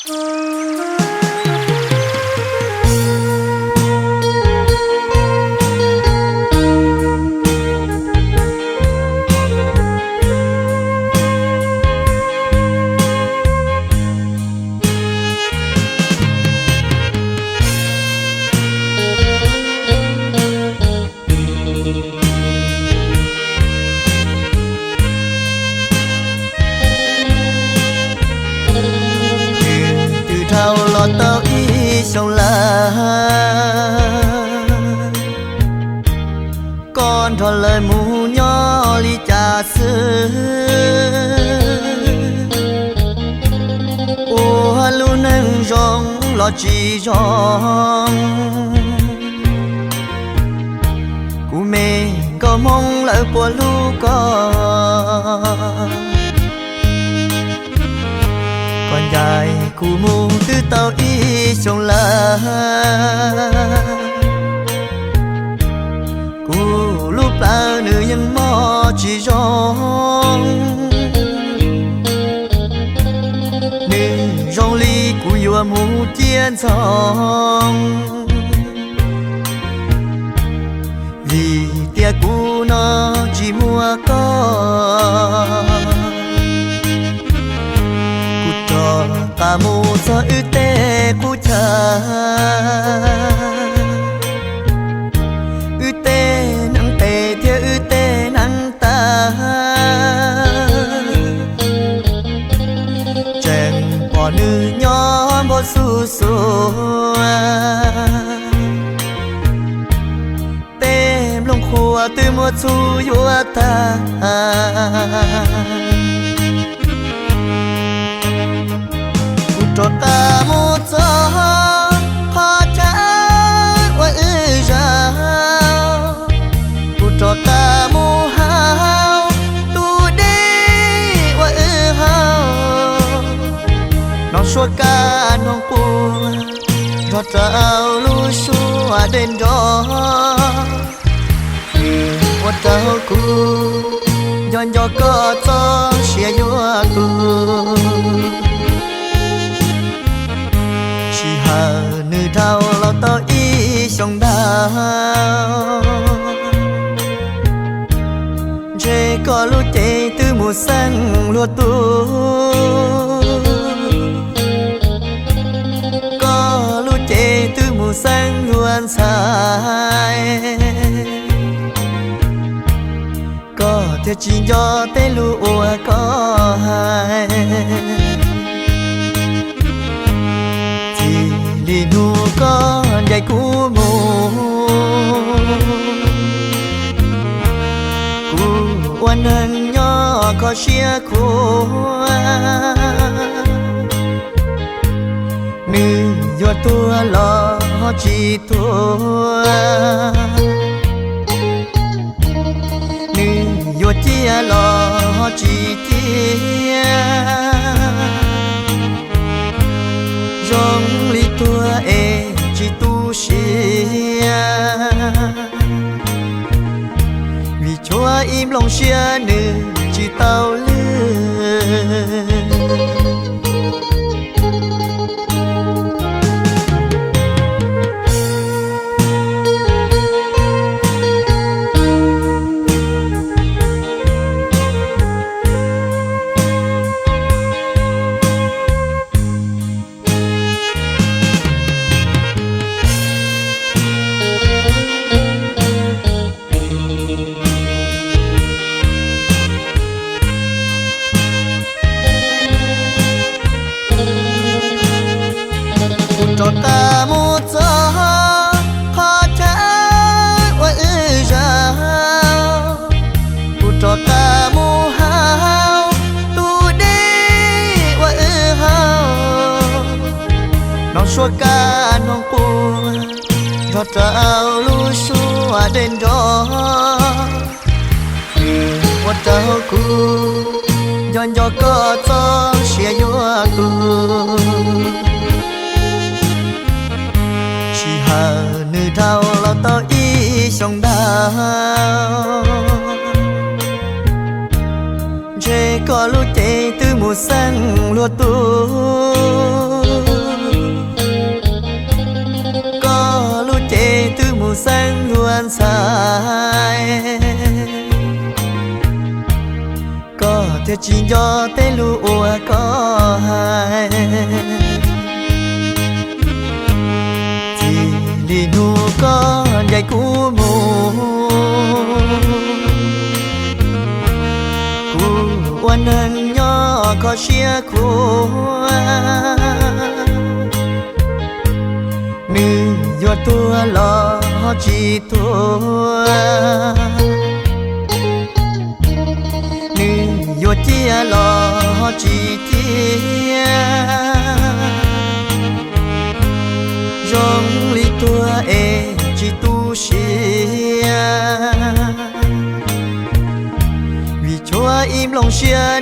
Twb dhau los tau ib xyoos lawm, koj nrog lawv mus nyob li cas xwb? Ua lub neej zoo los tsis zoo, kuv me nkauj Hmoob lawv puas hlub koj? Koj ncaim kuv mus twb tau ib xyoos lawm, kuv lub plawv nws yeej mob tsis zoo. Nws zoo li kuv yuav mus ciaj ntxhoo, vim tias kuv no tsis muaj koj. Kuv rov qab mus txog wb tej qub chaw, wb tej hneev tes thiab wb tej hneev taw, tseem pom nws nyob npau xuj xuav. Tej nplooj qhuav twb muab txhub yuav tag. Kuv rov qab mus txog qhov chaw uas wb zaum, kuv rov qab mus haus tus dej uas wb haus. Hnov suab kab noog quaj nrog rau lub suab dej nrov, ua rau kuv nco nco koj txoj sia yuav tu. Sij hawm nws dhau los tau ib xyoos ntau, ntshe koj lub cev twb mus xeeb luag tub, koj lub cev twb mus xeeb luag ntxhais, koj thiaj tsis nco tej lus uas koj hais. Txij li hnub koj ncaim kuv mus, kuv ua neeg nyob kho siab khuav. Nws yuav tuag los ho tsis tuag, nws yuav ciaj los ho tsis ciaj, zoo li tuag es tsis tu siab, vim tshuav ib nplooj siab nws tsis tau lwj. Kuv rov qab mus txog qhov chaw uas wb zaum, kuv rov qab mus haus tus dej uas wb haus. Hnov suab kab noog quaj nrog rau lub suab dej nrov, ua rau kuv nco nco koj txoj sia yuav tu. Sij hawm nws dhau los tau ib xyoos ntau, ntshe koj lub cev twb mus xeeb luag tub, Xeeb luag ntxhais, koj thiaj tsis nco tej lus uas koj hais. Txij li hnub koj ncaim kuv mus, kuv ua neeg nyob kho siab khuav. Nws yuav tuag los ho tsis tuag, nws yuav ciaj los ho tsis ciaj, zoo li tuag es tsis tu siab. Vim tshuav ib nplooj siab